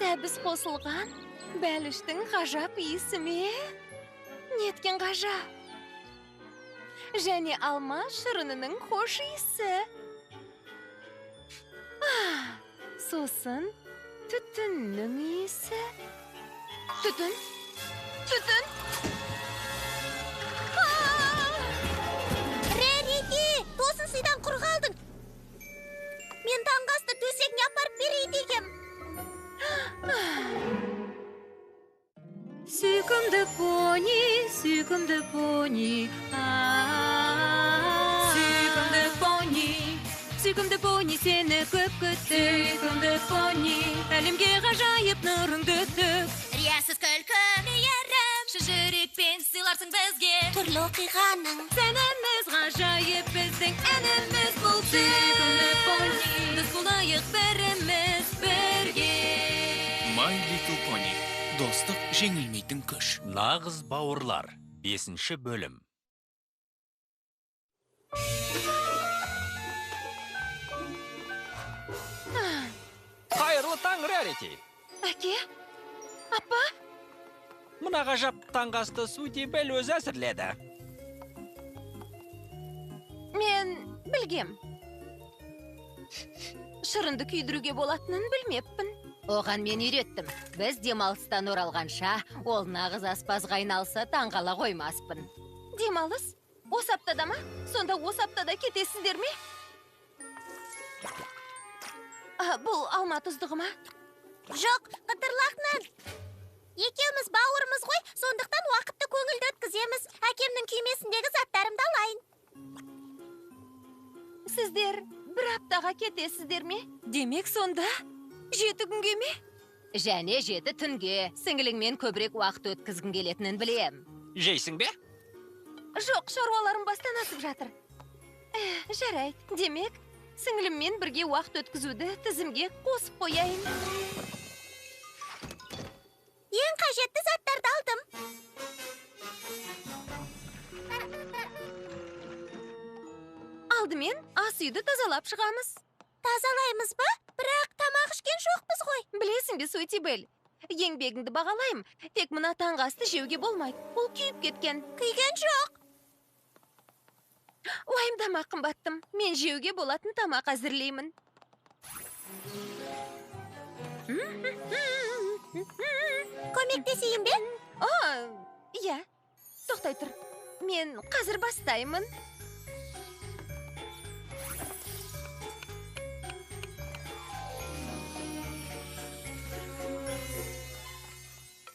Сәбіз қосылған бәліштің ғажап иісі ме? Неткен ғажап. Және алма шырынының хош иісі. Сосын түтіннің иісі. Түтін, түтін. Рерити, тосын сыйдан құр қалдың. Мен таңғы асты төсегіне апарып берейін дегем. Сүйкімді пони, сүйкімді пони, сүйкімді пони, сүйкімді пони, сені көп күтті. Сүйкімді пони, әлемге ғажайып нұрыңды төк. Риясыз күлкі мейірім, шын жүрекпен сыйларсың бізге. Түрлі оқиғаның сәніміз ғажайып, біздің әніміз бұл. Сүйкімді пони, дос болайық бәріміз бірге. My Little Pony. Достық жеңілмейтін күш. Нағыз бауырлар. 5-ші бөлім. Қайырлы таң, Рарити. Әке, апа. Мына ғажап таңғы асты Суити Белл өзі әзірледі. Мен білгем. Шырынды күйдіруге болатынын білмеппін. Оған мен үйреттім. Біз демалыстан оралғанша, ол нағыз аспазға айналса таңғала қоймаспын. Демалыс? Осы аптада ма? Сонда осы аптада кетесіздер ме? Бұл алма тұздығы ма? Жоқ, қытырлақ нан. Екеуміз бауырмыз ғой, сондықтан уақытты көңілді өткіземіз. Әкемнің күймесіндегі заттарымды алайын. Сіздер бір аптаға кетесіздер ме? Демек сонда 7 күнге ме? Және 7 түнге. Сіңіліңмен көбірек уақыт өткізгің келетінін білем. Жейсің бе? Жоқ, шаруаларым бастан асып жатыр. Жарайды, демек, сіңіліммен бірге уақыт өткізуді тізімге қосып қояйын. Ең қажетті заттарды алдым. Алдымен ас үйді тазалап шығамыз. Тазалаймыз ба? Бірақ тамақ ішкен жоқпыз ғой. Білесің бе, Суити Белл, еңбегіңді бағалаймын. Тек мына таңғы асты жеуге болмайды. Ол күйіп кеткен. Күйген жоқ. Уайымдама, қымбаттым. Мен жеуге болатын тамақ әзірлеймін. Көмектесейін бе? Иә. Тоқтай тұр. Мен қазір бастаймын.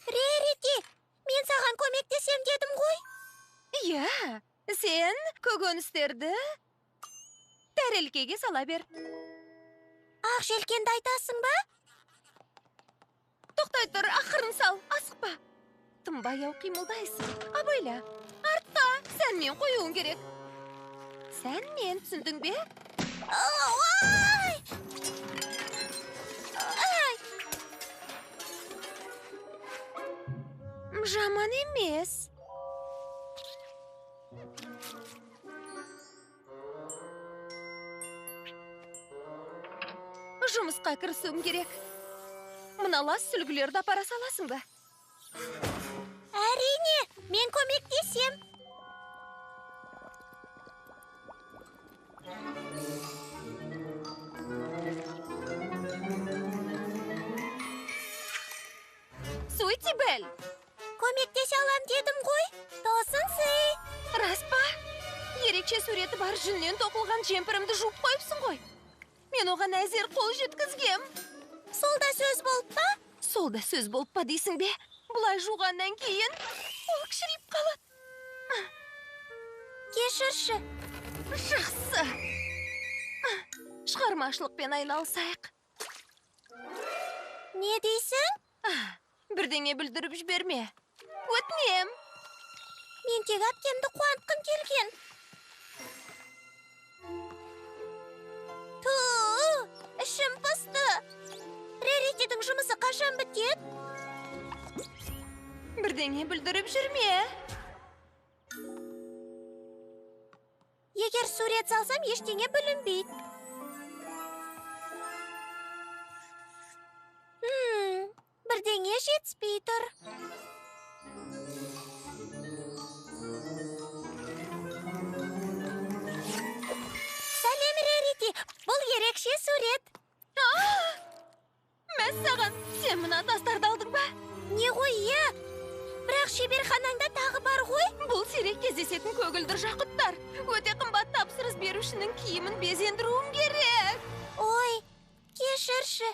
Рерити, мен саған көмектесем дедім ғой. Иә, сен көкөністерді тәрелкеге сала бер. Ақ желкенді айтасың ба? Тоқтай тұр, ақырын сал, асықпа. Тым баяу қимылдайсың. Абайла, артқа сәнмен қоюың керек. Сәнмен, түсіндің бе? Ой! Ай! Жаман емес. Жұмысқа кірісуім керек. Мына лас сүлгілерді апара саласың ба? Әрине, мен көмектесем. Суити Белл. Көмектесе алам дедім ғой. Тосын сый. Рас па? Ерекше суреті бар жүннен тоқылған жемпірімді жуып қойыпсың ғой. Мен оған әзер қол жеткізгем. Сол да сөз болып па? Сол да сөз болып па дейсің бе? Бұлай жуғаннан кейін ол кішірейіп қалады. Кешірші. Жақсы. Шығармашылықпен айналысайық. Не дейсің? Бірдеңе бүлдіріп жіберме. Өтінем. Мен тек әпкемді қуантқым келген. Ту, ішім пысты. Реритидің жұмысы қашан бітеді? Бірдеңе бүлдіріп жүрме. Егер сурет салсам, ештеңе бүлінбейді. жетіспей тұр. Сәлем, Рерити. Бұл ерекше сурет. Мәссаған, сен мына тастарды алдың ба? Не ғой, иә. Бірақ шеберханаңда тағы бар ғой. Бұл сирек кездесетін көгілдір жақұттар. Өте қымбат тапсырыс берушінің киімін безендіруім керек. Ой, кешірші.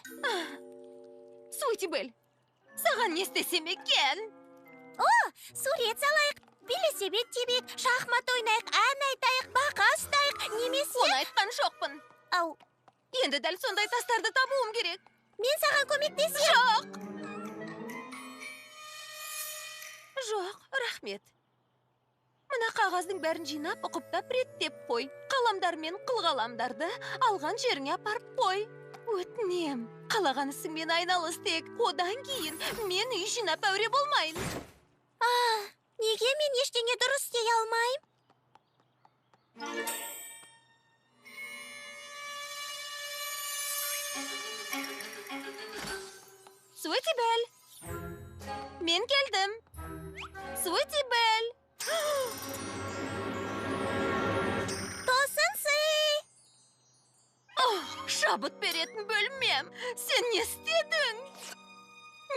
Суити Белль, саған не істесем екен? О, сурет салайық, велосипед тебейік, шахмат ойнайық, ән айтайық, бақа ұстайық, немесе... Оны айтқан жоқпын. Ау. Енді дәл сондай тастарды табуым керек. Мен саған көмектесем. Жоқ. Жоқ, рахмет. Мына қағаздың бәрін жинап, ұқыптап реттеп қой. Қаламдар мен қылқаламдарды алған жеріңе апарып қой. Өтінем, қалаған ісіңмен айналыс тек. Одан кейін мен үй жинап әуре болмайын. Неге мен ештеңе дұрыс істей алмаймын? Суити Белль, мен келдім. Суити Белль. Тосын сый! Шабыт беретін бөлмем. Сен не істедің?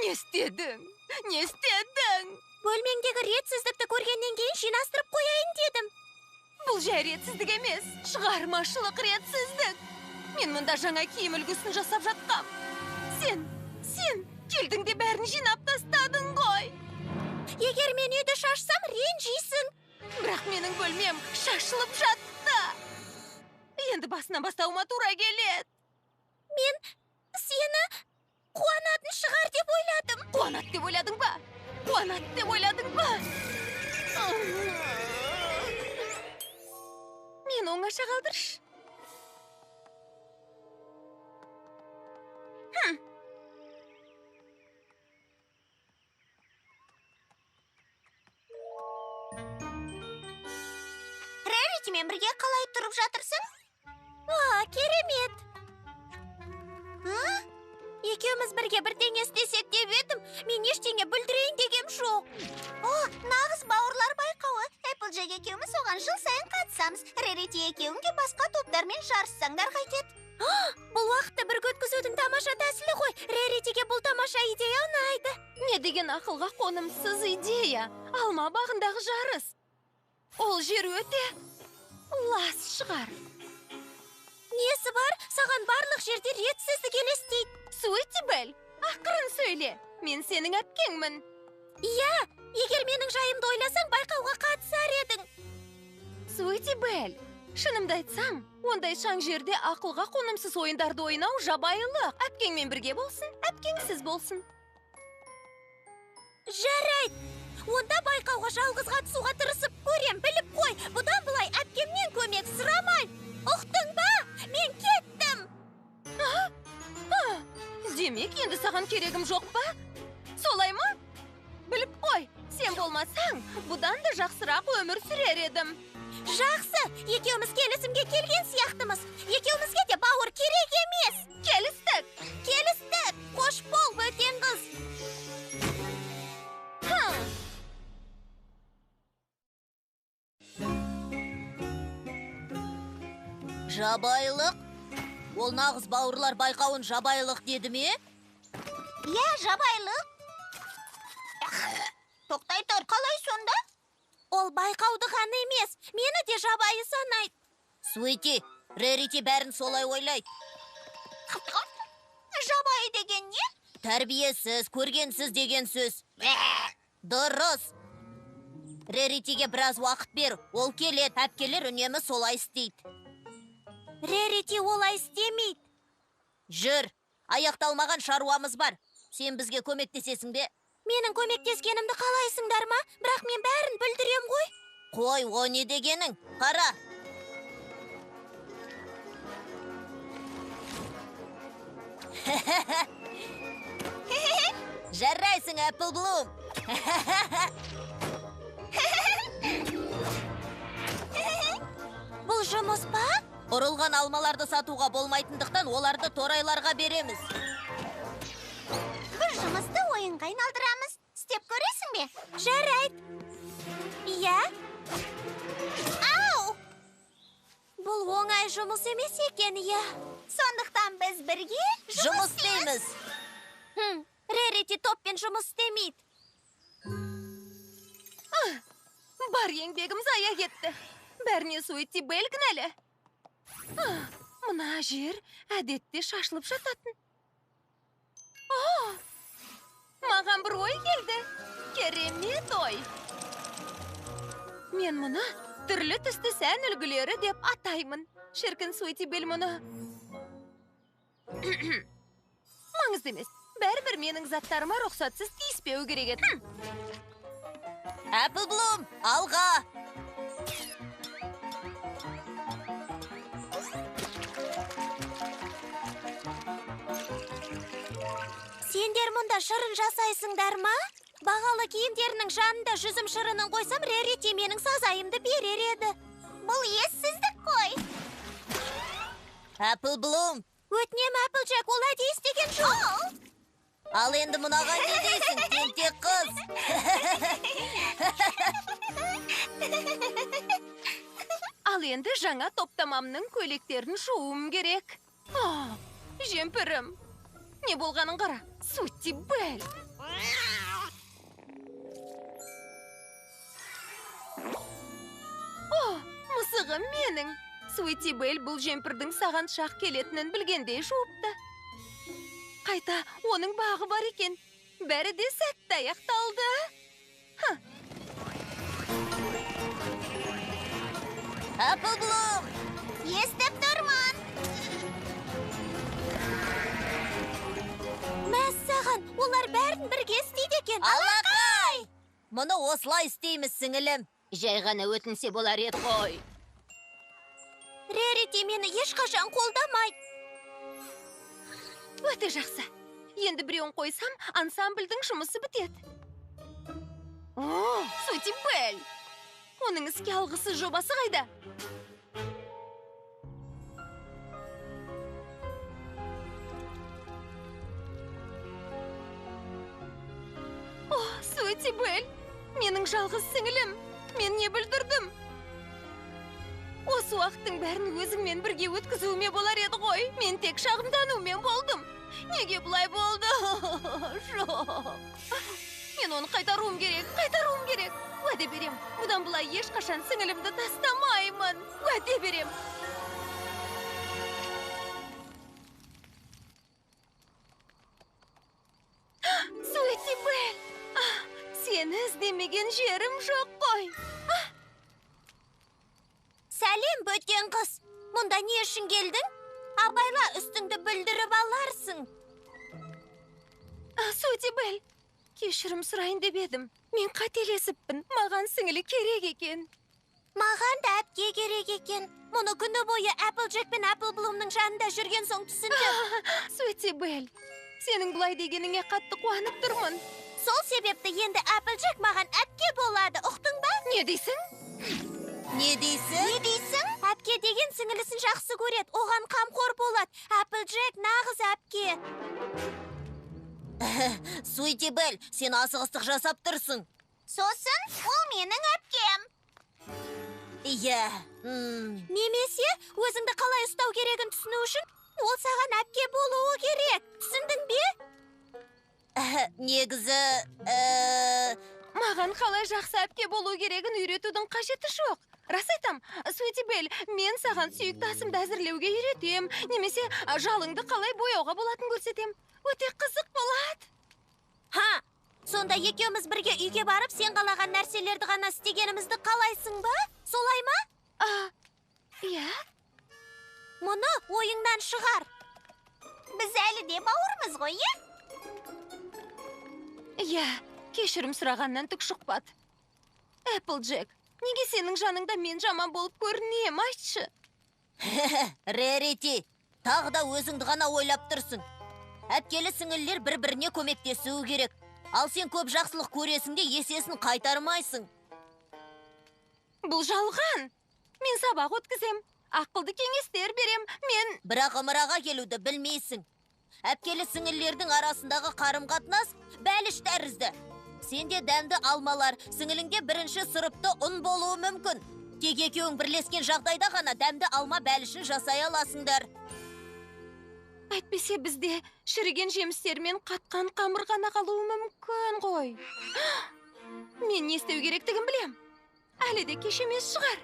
Не істедің? Не істедің? Бөлмеңдегі ретсіздікті көргеннен кейін жинастырып қояйын дедім. Бұл жай ретсіздік емес, шығармашылық ретсіздік. Мен мұнда жаңа киім үлгісін жасап жатқам. Сен келдің де бәрін жинап тастадың ғой. Егер мен үйді шашсам, ренжисің. Бірақ менің бөлмем шашылып жатты. Енді басынан бастауыма тура келеді. Мен сені қуанатын шығар деп ойладым. Қуанат деп ойладың ба? Қуанат деп ойладың ба? Мен оңаша қалдыршы. Реритимен бірге қалай тұрып жатырсың? О, керемет. Екеуміз бірге бірдеңе істесек деп едім. Мен ештеңе бүлдірейін дегем жоқ. О, нағыз бауырлар байқауы. Эпплджек екеуміз оған жыл сайын қатысамыз. Рерити екеуің де басқа топтармен жарыссаңдар қайтеді. Бұл уақытты бірге өткізудің тамаша тәсілі ғой. Реритиге бұл тамаша идея ұнайды. Не деген ақылға қонымсыз идея. Алма бағындағы жарыс. Ол жер өте лас шығар. Несі бар? Саған барлық жерде ретсіздік елестейді. Суити Белль, ақырын сөйле. Мен сенің әпкеңмін. Иә, егер менің жайымды ойласаң, байқауға қатысар едің. Суити Белль, шынымды айтсам, ондай шаң жерде ақылға қонымсыз ойындарды ойнау жабайылық. Әпкеңмен бірге болсын, әпкеңсіз болсын. Жарайды. Онда байқауға жалғыз қатысуға тырысып көрем, біліп қой. Бұдан былай әпкемнен көмек сұрамаймын. Ұқтың ба? Мен кеттім. Демек, енді саған керегім жоқ па? Солай ма? Біліп қой, сен болмасаң, бұдан да жақсырақ өмір сүрер едім. Жақсы, екеуміз келісімге келген сияқтымыз. Екеумізге де бауыр керек емес. Келістік. Келістік. Қош бол, бөтен қыз. Жабайылық? Ол нағыз бауырлар байқауын жабайылық деді ме? Иә, жабайылық. Тоқтай тұр, қалай сонда? Ол байқауды ғана емес, мені де жабайы санайды. Суити, Рерити бәрін солай ойлайды. Жабайы деген не? Тәрбиесіз, көргенсіз деген сөз. Дұрыс. Реритиге біраз уақыт бер, ол келеді, әпкелер үнемі солай істейді. Рерити олай істемейді. Жүр, аяқталмаған шаруамыз бар. Сен бізге көмектесесің бе? Менің көмектескенімді қалайсыңдар ма? Бірақ мен бәрін бүлдірем ғой. Қой, о не дегенің? Қара. Жарайсың, Эпплблум. Бұл жұмыс па? Ұрылған алмаларды сатуға болмайтындықтан оларды торайларға береміз. Біз жұмысты ойынға айналдырамыз. Істеп көресің бе? Жарайды. Иә. Ау! Бұл оңай жұмыс емес екен, иә. Сондықтан біз бірге Жұмыс істейміз. Рерити топпен жұмыс істемейді. Бар еңбегім зая кетті. Бәріне Суити Белл кінәлі. Мына жер әдетте шашылып жататын. Маған бір ой келді. Керемет ой. Мен мұны түрлі түсті сән үлгілері деп атаймын. Шіркін, Суити Белл мұны. Маңызды емес. Бәрібір менің заттарыма рұқсатсыз тиіспеу керек еді. Apple Bloom, алға! Сендер мұнда шырын жасайсыңдар ма? Бағалы киімдерінің жанында жүзім шырынын қойсам, Рерити менің сазайымды берер еді. Бұл ессіздік қой. Apple Bloom. Өтінем, Applejack, ол әдейі істеген жоқ. Ал енді мынаған не дейсің, тентек қыз? Ал енді жаңа топтамамның көйлектерін жууым керек. Жемпірім. Не болғанын қара, Суити Белл. Мысығым менің. Суити Белл бұл жемпірдің саған шақ келетінін білгендей жуыпты. Қайта, оның бағы бар екен. Бәрі де сәтті аяқталды. Apple Bloom! Естіп тұрмын. Мәссаған, олар бәрін бірге істейді екен. Алақай! Мұны осылай істейміз, сіңілім. Жай ғана өтінсе болар еді ғой. Рерити мені ешқашан қолдамайды. Өте жақсы. Енді біреуін қойсам, ансамбльдің жұмысы бітеді. Суити Белл! Оның іске алғысыз жобасы қайда? Суити Белл! Менің жалғыз сіңілім! Мен не бүлдірдім? Осы уақыттың бәрін өзіңмен бірге өткізуіме болар еді ғой. Мен тек шағымданумен болдым. Неге бұлай болды? Жоқ. Мен оны қайтаруым керек, қайтаруым керек. Уәде берем. Бұдан бұлай ешқашан сіңілімді тастамаймын. Уәде берем. Суити Белл, сені іздемеген жерім жоқ қой. Сәлем, бөтен қыз. Мұнда не үшін келдің? Абайла, үстіңді бүлдіріп аларсың. Суити Белл, кешірім сұрайын деп едім. Мен қателесіппін. Маған сіңілі керек екен. Маған да әпке керек екен. Мұны күні бойы Applejack пен Apple Bloom'ның жанында жүрген соң түсіндім. Суити Белл, сенің бұлай дегеніңе қатты қуанып тұрмын. Сол себепті енді Applejack маған әпке болады, ұқтың ба? Не дейсің? Не дейсің? Не дейсің? Әпке деген сіңілісін жақсы көреді, оған қамқор болады. Applejack нағыз әпке. Суити Белл, сен асығыстық жасап тұрсың. Сосын ол менің әпкем. Иә. Немесе өзіңді қалай ұстау керегін түсіну үшін ол саған әпке болуы керек. Түсіндің бе? Негізі, маған қалай жақсы әпке болу керегін үйретудің қажеті жоқ. Рас айтам, Суити Белл, мен саған сүйікті асымды әзірлеуге үйретем, немесе жалыңды қалай бояуға болатын көрсетем. Өте қызық болады. Ха, сонда екеуміз бірге үйге барып, сен қалаған нәрселерді ғана істегенімізді қалайсың ба? Солай ма? Иә. Мұны ойыңнан шығар. Біз әлі де бауырмыз ғой, е? Иә, кешірім сұрағаннан түк шықпады. Applejack, неге сенің жаныңда мен жаман болып көрінем, айтшы? Рерити, тағы да өзіңді ғана ойлап тұрсың. Әпкелі сіңілілер бір-біріне көмектесуі керек. Ал сен көп жақсылық көресің де есесін қайтармайсың. Бұл жалған. Мен сабақ өткізем, ақылды кеңестер берем, мен... Бірақ ымыраға келуді білмейсің. Әпкелі сіңілілердің арасындағы қарым-қатынас бәліш тәрізді. Сенде дәмді алмалар, сіңіліңде бірінші сұрыпты ұн болуы мүмкін. Тек екеуің бірлескен жағдайда ғана дәмді алма бәлішін жасай аласыңдар. Әйтпесе бізде шіріген жемістер мен қатқан қамыр ғана қалуы мүмкін ғой. Мен не істеу керектігін білем. Әлі де кеш емес шығар.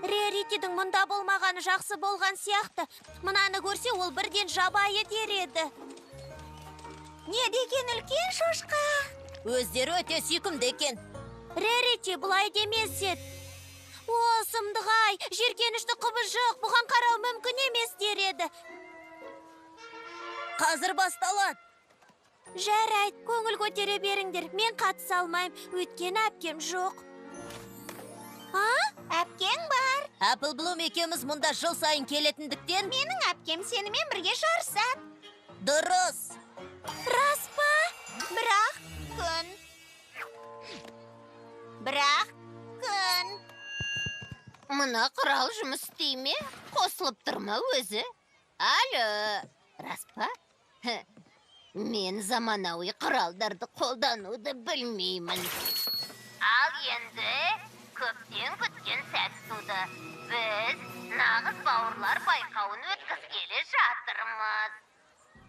Реритидің мұнда болмағаны жақсы болған сияқты. Мынаны көрсе, ол бірден жабайы дер еді. Не деген үлкен шошқа? Өздері өте сүйкімді екен. Рерити бұлай демес еді. О, сұмдық-ай, жеркенішті құбыжық, бұған қарау мүмкін емес дер еді. Қазір басталады. Жарайды, көңіл көтере беріңдер. Мен қатыса алмаймын, өйткені әпкем жоқ. А? Әпкең бар. Апл Блум екеуміз мұнда жыл сайын келетіндіктен... Менің әпкем сенімен бірге жарысады. Дұрыс. Рас па? Бірақ күн. Бірақ күн. Мына құрал жұмыс істей ме? Қосылып тұр ма өзі? Алло, рас па? Мен заманауи құралдарды қолдануды білмеймін. Ал енді көптен күткен сәт туды. Біз нағыз бауырлар байқауын өткізгелі жатырмыз.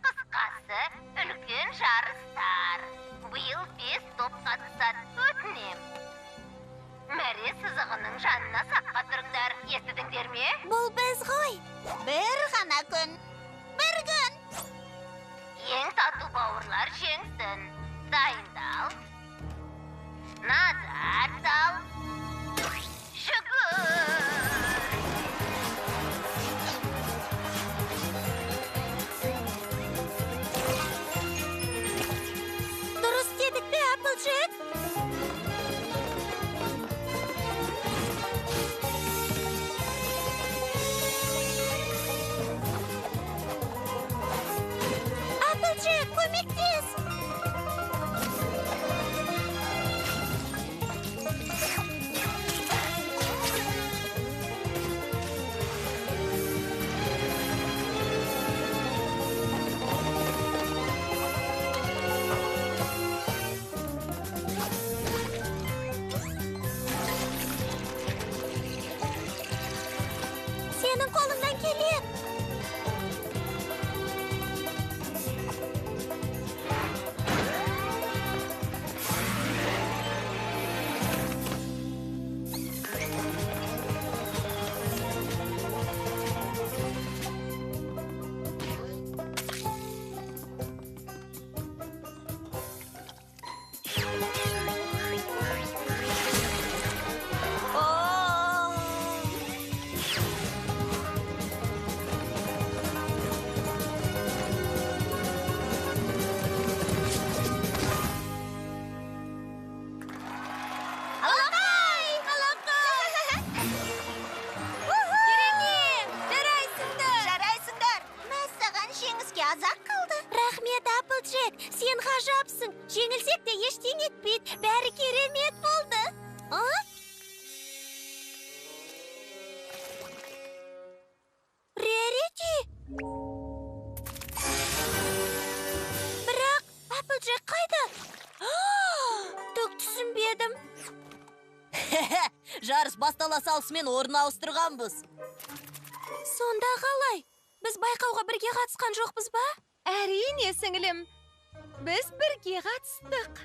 Қысқасы, үлкен жарыстар. Биыл 5 топ қатысады, өтінем. Мәре сызығының жанына саққа тұрыңдар. Естідіңдер ме? Бұл біз ғой. Бір ғана күн. Бір күн. Ең тату бауырлар жеңсін. Дайындал. Назар сал. Жүгір! Дұрыс дедік пе, Апплджек? Апплджек, көмектес! Сенің қолыңнан келеді. Алақай! Алақай! Керемет! Жарайсыңдар! Жарайсыңдар! Мәссаған, жеңіске аз-ақ қалды. Рахмет, Апплджек, сен ғажапсың. Жеңілсек те ештеңе етпейді. Бәрі керемет болды. А? Рерити! Бірақ Апплджек қайда? Түк түсінбедім. Жарыс бастала салысымен орын ауыстырғанбыз. Сонда қалай? Біз байқауға бірге қатысқан жоқпыз ба? Әрине, сіңілім. Біз бірге қатыстық.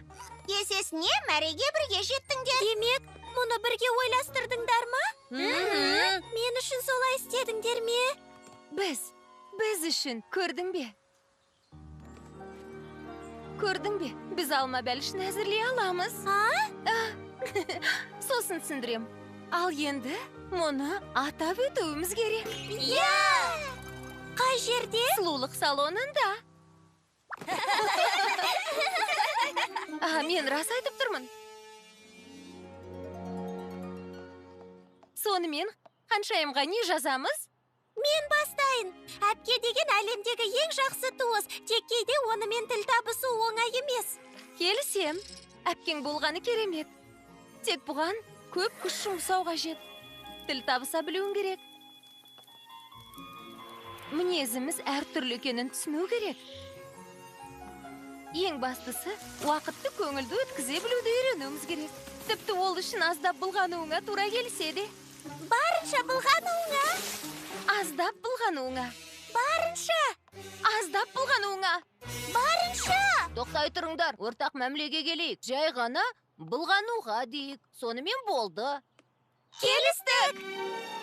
Есесіне мәреге бірге жеттіңдер. Демек, мұны бірге ойластырдыңдар ма? Мен үшін солай істедіңдер ме? Біз үшін, көрдің бе? Көрдің бе? Біз алма бәлішін әзірлей аламыз. А? Сосын түсіндірем. Ал енді мұны атап өтуіміз керек. Иә! Қай жерде? Сұлулық салонында. Мен рас айтып тұрмын. Сонымен, ханшайымға не жазамыз? Мен бастайын. Әпке деген әлемдегі ең жақсы туыс. Тек кейде онымен тіл табысу оңай емес. Келісем. Әпкең болғаны керемет. Тек бұған көп күш жұмсау қажет. Тіл табыса білуің керек. Мінезіміз әртүрлі екенін түсіну керек. Ең бастысы, уақытты көңілді өткізе білуді үйренуіміз керек. Тіпті ол үшін аздап былғануыңа тура келсе де. Барынша былғануыңа. Аздап былғануыңа. Барынша. Аздап былғануыңа. Барынша. Тоқтай тұрыңдар, ортақ мәмілеге келейік. Жай ғана былғануға дейік. Сонымен болды. Келістік!